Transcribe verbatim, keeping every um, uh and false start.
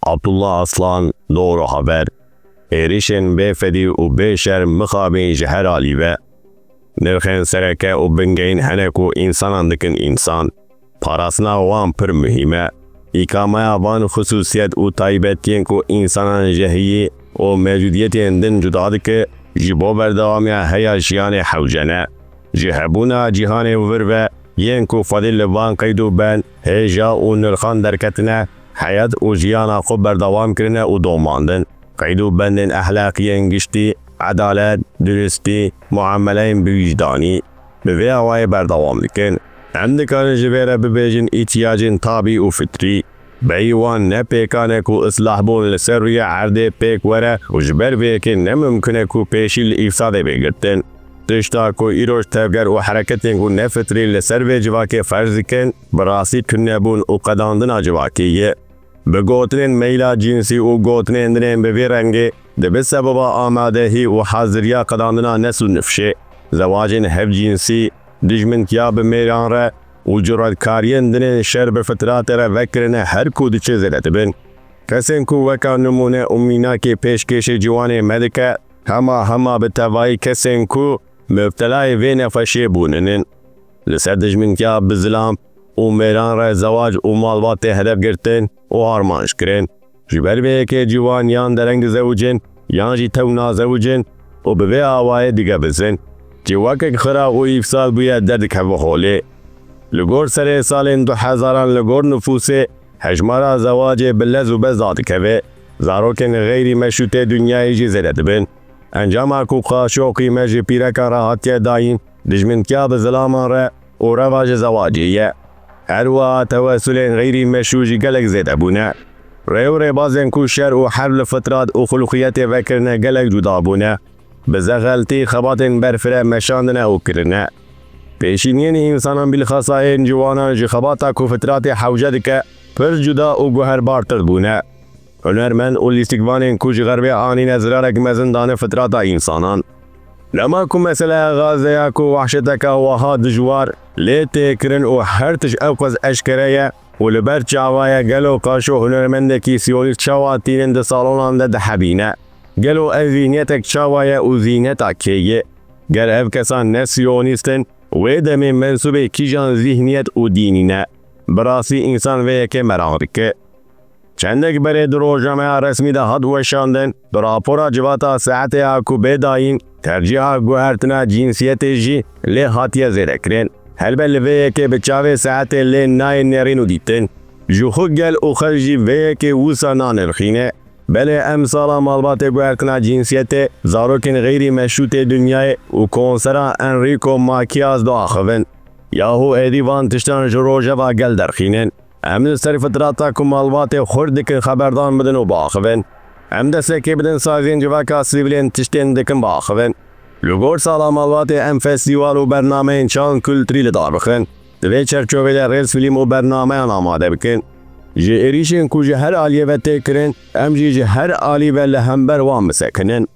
Abdullah Aslan, Doğru Haber. Êrişên bêfedî û bêşerm mixabin ji her alî ve. Nirxên sereke û bingehîn hene ku însanan dikin însan. Parastina wan pir muhîm e. Îkameya van xisûsiyet û taybetiyên ku însanan ji heyî û mewcûdiyetên din cuda dike, ji bo berdewamiya heya jiyanê hewce ne. Ji hebûna cîhanê wir ve yên ku xwedî li van qeyd û bend, hêja û nirxan derketine, heyat û jiyana xwe berdewam kirine û domandin. Qeyd û bendên ehlaqiyên giştî, edalet, duristî, muameleyên biwijdanî, bi vê awayê berdewam dikin. Em dikarin ji vê re bibêjin îhtiyacên tabî û fitrî. Bêyî wan ne pêkan e ku islahbûn li ser rûyê erdê pêk were û ji ber vê yekê ne mimkun e ku pêşî li îfsadê bê girtin. Tişta ku îroj tevger û hereketên ku ne fitrî li ser vê civakê ferz dikin, bi rastî tunebûn û qedandina civakê ye. Bi gotinên meyla cînsî û gotinên din ên bi vî rengê, dibe sebeba amadehî û haziriya qedandina nesl û nifşê. Zewacên hevcînsî, dijmintiya bi mêran re û curetkariyên din ên şer bi fitratê re vekirine her ku diçe zêde dibin. Kesên ku weka nimûne û mînakê pêşkêşê ciwanê me dike, hema hema bi tevayî kesên ku mubtelayê vê nexweşiyê bûnin in. Li ser dijmintiya bi zilam û mêran re zewac û malbat tê hedef girtin û armanc kirin. Ji ber vê yekê ciwan yan dereng dizewicin, yan jî tew nazewicin û bi vê awayê digevizin. Civakek xira û îfsad bûye derdikeve holê. Li gor serê salên du hezaran li gor nifûsê hejmara zewacê bi lez û bez dadikeve. Zarokên xeyrî meşrûtê dinyayê jî zêde dibin. Encama ku qaşo qîme ji pîrekan re hatiye dayîn, dijmintiya bi zilaman re û reva ji zewacê ye. Her wiha tewesûlên xeyrî meşrû jî gelek zêde bûne. Rê û rêbazên ku şer û herb li fitrat û xulqiyetê vekirine gelek cuda bûne. Bi zexeltî xebatên berfireh meşandine û kirine. Pêşîniyên însanan bîlxasa yên ciwanan ji xebata ku fitratê hewce dike, pir cuda û guherbartir bûne. Hunermend û lîstikvanên ku ji xerbê anîne zirarek mezin dane fitrata însanan. Lema ku meseleya Gazeya ku wehşeteka wiha dijwar lê tê kirin û her tişt ewqas eşkere ye û li ber çawa ye, gelo qaşo hunermendekî siyonîst çawa tînin di salonan de dihebîne? Gelo ev zîhniyetek çawa ye û zîhniyeta kê ye? Ger ev kesan ne siyonîst in, wê demê mensûbê kîjan zîhniyet û dînî ne? Bi rastî însan vê yekê meraq dike. Çendek berê di rojnameya resmî de hat weşandin, bi rapora Civata Saetê ya ku bê dayîn, tercîha guhertina cînsiyetê jî lê hatiye zêdekirin. Helbet li vê yekê bi çavê Saetê lê nayê nêrîn û dîtin. Ji xwe gel û xelk jî vê yekê wisa nanirxîne. Belê em sala malbatê guhertina cînsiyetê, zarokên xeyrî meşrûtê dinyayê û konsera Enrico Macias diaxivin. Yahu êdî van tiştan ji rojeva gel derxînin. Em li ser fitrata ku malbatê xurt dikin xeberdan bidin û biaxivin. Em destekê bidin saziyên civaka sivîlên tiştên dikin biaxivin. Li gor sala malbatê em festîval û bernameyên çand kulturî li dar bixin. Di vê çerçovê de rêz fîlm û bernameyan amade bikin. Ji êrîşên ku ji her aliyê ve tê kirin, em jî ji her alî ve li hember wan bisekinin.